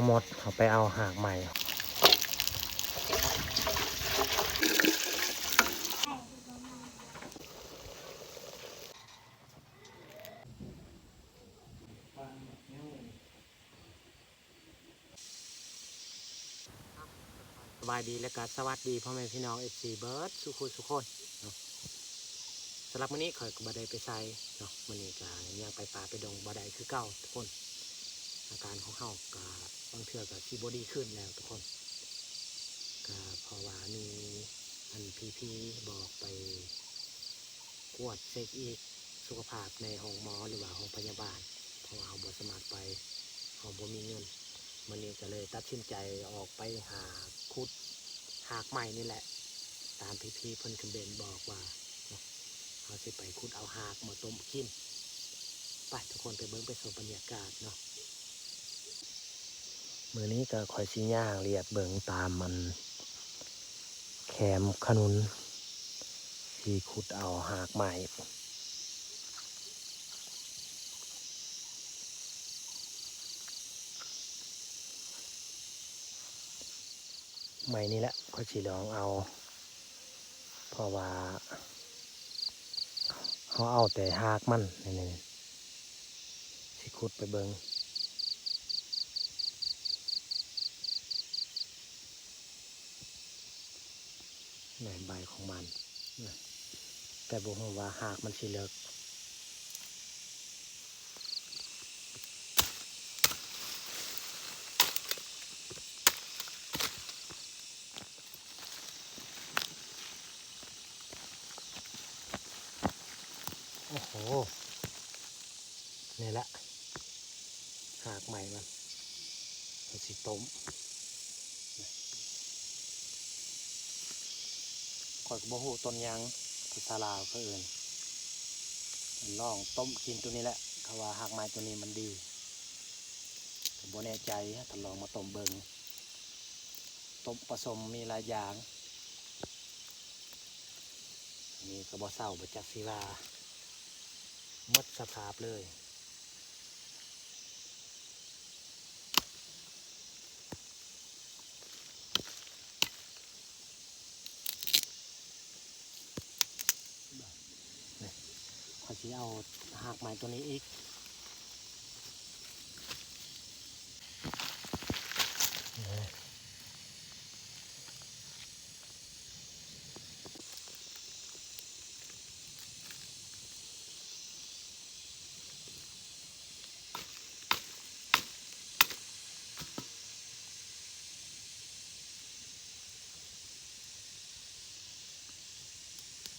ໝົດ ເຮົາໄປເອົາຮາກໃໝ່. ສະບາຍດີ ແລະກະສະຫວັດດີພໍ່ແມ່ພີ່ນ້ອງ ເອັຟຊີ ເບິດສູ່ຄູ່ສູ່ຄົນເນາະ. ສຳລັບມື້ນີ້ຂ້ອຍກໍບໍ່ໄດ້ໄປໃສເນາະ, ມື້ນີ້ກໍຍັງໄປປ່າໄປດົງບໍ່ໄດ້ຄືເກົ່າທຸກຄົນ. ອາການຂອງເຮົາກໍບາງເທື່ອກໍຊິບໍ່ດີຂຶ້ນແລ້ວທຸກຄົນ, ກໍເພາະວ່າມີອັນພີພີບອກໄປກວດເຊັກອີກສຸຂະພາບໃນໂຮງໝໍ ຫຼືວ່າໂຮງພະຍາບານ, ເພາະວ່າເຮົາບໍ່ສາມາດໄປ ເຮົາບໍ່ມີເງິນ. ມື້ນີ້ກໍເລີຍຕັດສິນໃຈອອກໄປຫາຂຸດຮາກໄມ້ນີ້ແຫຼະ ຕາມທີ່ພີ່ເພິ່ນຄອມເມັນບອກວ່າເນາະ, ເຮົາຊິໄປຂຸດເອົາຮາກມາຕົ້ມກິນ. ໄປ ທຸກຄົນໄປເບິ່ງໄປຊົມບັນຍາກາດເນາະ. ມື້ນີ້ກໍຂ້ອຍຊິຍ່າງລຽບເບິ່ງຕາມອັນແຄມຂະໜຸນ ຊິຂຸດເອົາຮາກໄມ້. ໄມ້ນີ້ແຫຼະ ຂ້ອຍຊິລອງເອົາ ເພາະວ່າເຮົາເອົາແຕ່ຮາກມັນນີ້ ຊິຂຸດໄປເບິ່ງ. ໃນໃບຂອງມັນ ແຕ່ບໍ່ຮູ້ວ່າຮາກມັນຊິເລິກ. ໂອ້ໂຫ ນີ້ແຫຼະ ຮາກໃໝ່ມັນ ເຮົາຊິຕົ້ມ. ຂ້ອຍກໍບໍ່ຮູ້ຕົ້ນຫຍັງ ພາສາລາວເຂົາເອີ້ນ. ລອງຕົ້ມກິນໂຕນີ້ແຫຼະ ເຂົາວ່າຮາກໄມ້ໂຕນີ້ມັນດີ, ກໍບໍ່ແນ່ໃຈ ຕ້ອງລອງມາຕົ້ມເບິ່ງ. ຕົ້ມປະສົມມີຫຼາຍຢ່າງ. ອັນນີ້ກໍບໍ່ເຊົາ ບໍ່ຈັກຊິວ່າ ໝົດສະພາບເລີຍ. ຂ້ອຍຊິເອົາຮາກໄມ້ໂຕນີ້ອີກ.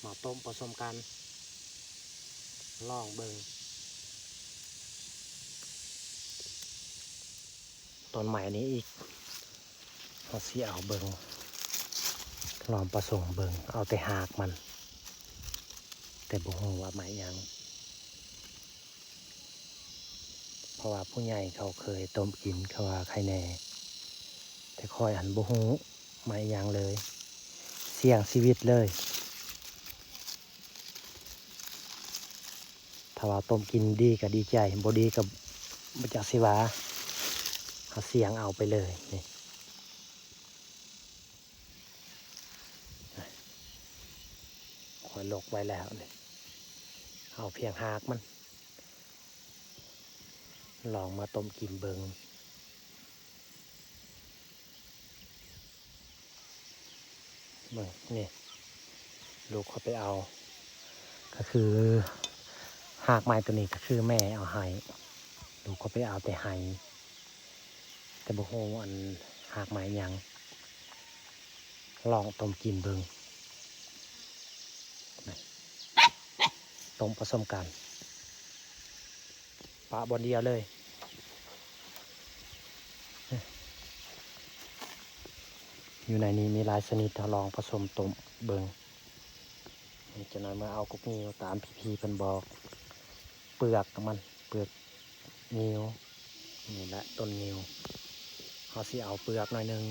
ມາຕົ້ມປະສົມກັນ ລອງເບິ່ງ. ຕົ້ນໄມ້ນີ້ອີກ ເຮົາຊິເອົາເບິ່ງ ລອງປະສົມເບິ່ງ ເອົາແຕ່ຮາກມັນ ແຕ່ບໍ່ຮູ້ວ່າໄມ້ຫຍັງ. ເພາະວ່າຜູ້ໃຫຍ່ເຂົາເຄີຍຕົ້ມກິນ ເຂົາວ່າໄຄແນ່, ແຕ່ຂ້ອຍຫັ້ນບໍ່ຮູ້ໄມ້ຫຍັງເລີຍ, ສ່ຽງຊີວິດເລີຍ. ຖ້າວ່າຕົ້ມກິນດີກໍດີໃຈ, ບໍ່ດີກໍບໍ່ຈັກຊິວ່າ, ເຮົາສ່ຽງເອົາໄປເລີຍນີ້. ຂ້ອຍລົກໄວ້ແລ້ວນີ້, ເອົາພຽງຮາກມັນ ລອງມາຕົ້ມກິນເບິ່ງ. ເບິ່ງນີ້ ລູກຂ້ອຍໄປເອົາ ກໍຄືຮາກໄມ້ໂຕນີ້ ກໍຄືແມ່ເອົາໃຫ້, ລູກຂ້ອຍໄປເອົາແຕ່ໄຮ່ ແຕ່ບໍ່ຮູ້ອັນຮາກໄມ້ຫຍັງ, ລອງຕົ້ມກິນເບິ່ງ. ຕົ້ມປະສົມກັນ ປະບ່ອນດຽວເລີຍ. ຢູ່ໃນນີ້ມີຫຼາຍຊະນິດ, ເຮົາລອງປະສົມຕົ້ມເບິ່ງ. ນີ້ ຈັກໜ້ອຍມາເອົາກົກງິ້ວຕາມພີ່ໆເພິ່ນບອກ, ເປືອກມັນ, ເປືອກງິ້ວ. ນີ້ແຫຼະຕົ້ນງິ້ວ, ເຮົາຊິເອົາເປືອກໜ້ອຍໜຶ່ງ.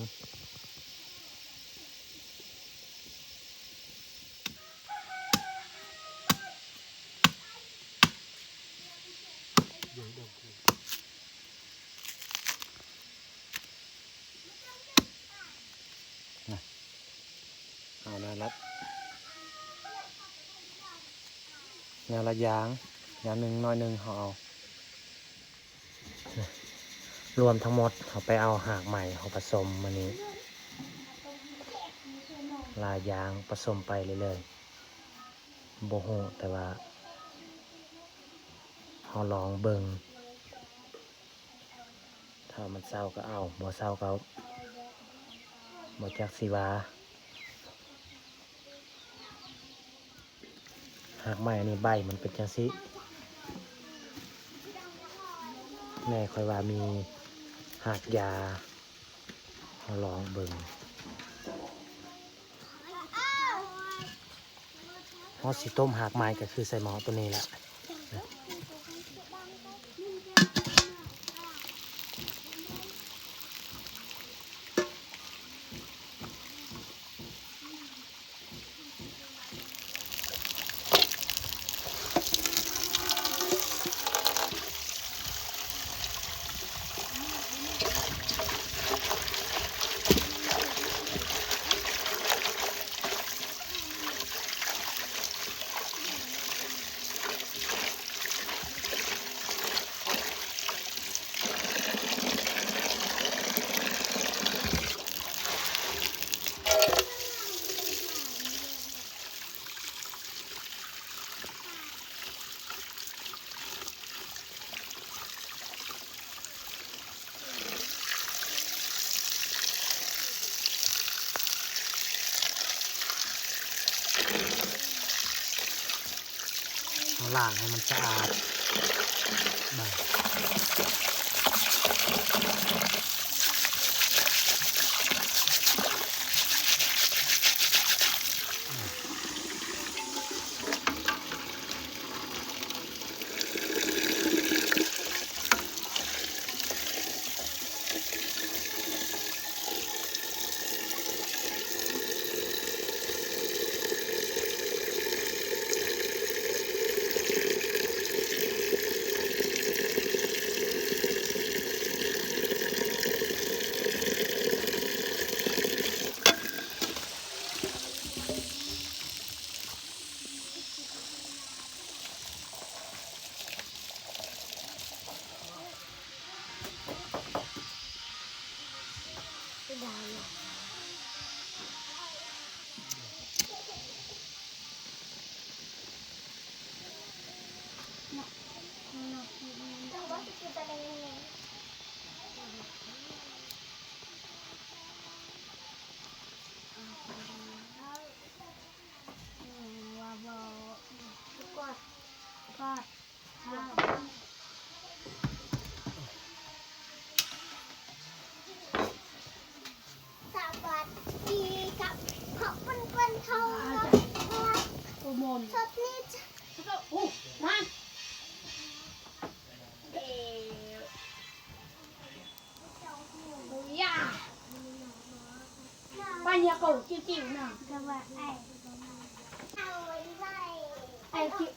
ເບິ່ງ ເບິ່ງ. ເອົາແນວລະ ແນວລະຢ່າງ ຢ່າງໜຶ່ງໜ້ອຍໜຶ່ງ ເຮົາເອົາ ລວມທັງໝົດ ເຮົາໄປເອົາຮາກໄມ້ ເຮົາປະສົມມື້ນີ້ ຫຼາຍຢ່າງປະສົມໄປເລື້ອຍໆ ບໍ່ຮູ້ ແຕ່ວ່າເຮົາລອງເບິ່ງ ຖ້າມັນເຊົາກໍເອົາ ບໍ່ເຊົາກໍບໍ່ຈັກຊິວ່າ. ຮາກໄມ້ອັນນີ້ໃບມັນເປັນຈັ່ງຊີ້ ແມ່ຂ້ອຍວ່າມີຮາກຢາ ເຮົາລອງເບິ່ງ. ເຮົາຊິຕົ້ມຮາກໄມ້ກໍຄືໃສ່ໝໍ້ໂຕນີ້ແຫຼະ. ເຮົາລ້າງໃຫ້ມັນສະອາດ. ສະຫວັດດີກັບພວກເພື່ອນໆ ເຮົາເນາະ ໂອ້ ມອນ ສົດນີ້ ໂອ້ ມາ ເອີ ໂອ້ ຢາ ປານຍາໂກ ຈິ້ວໆ ນະ ກະວ່າໄອ້ ໄອ້ຈິ້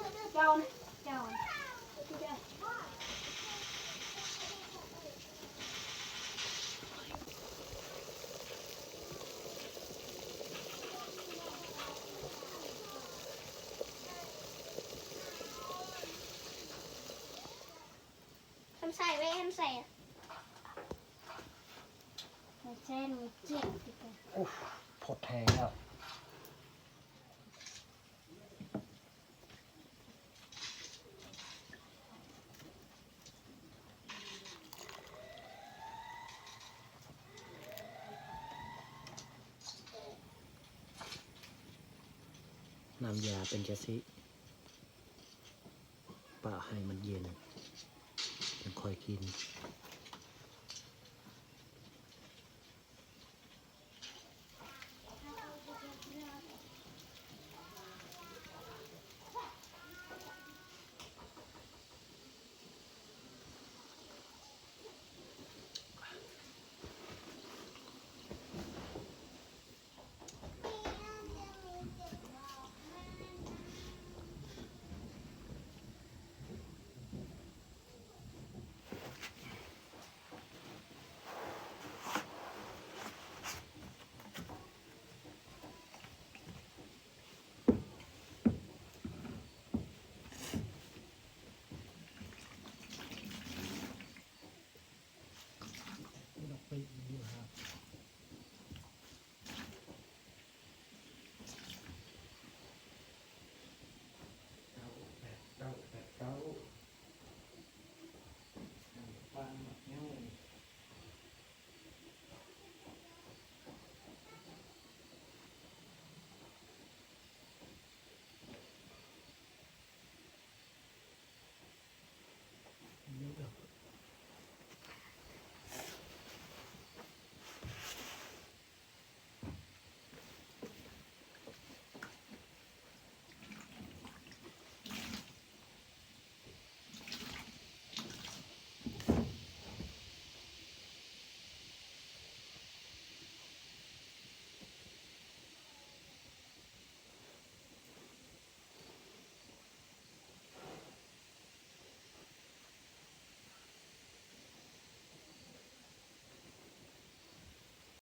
ວ ເຈົ້ານະ ເຈົ້າ ທຳໃສ່ເວີຍ ທຳໃສ່ ໂອ້ ໂພດແຮງແລ້ວ. ນ້ຳຢາເປັນຈັ່ງຊີ້ ປະໃຫ້ມັນເຢັນ ຈັ່ງຄ່ອຍກິນ.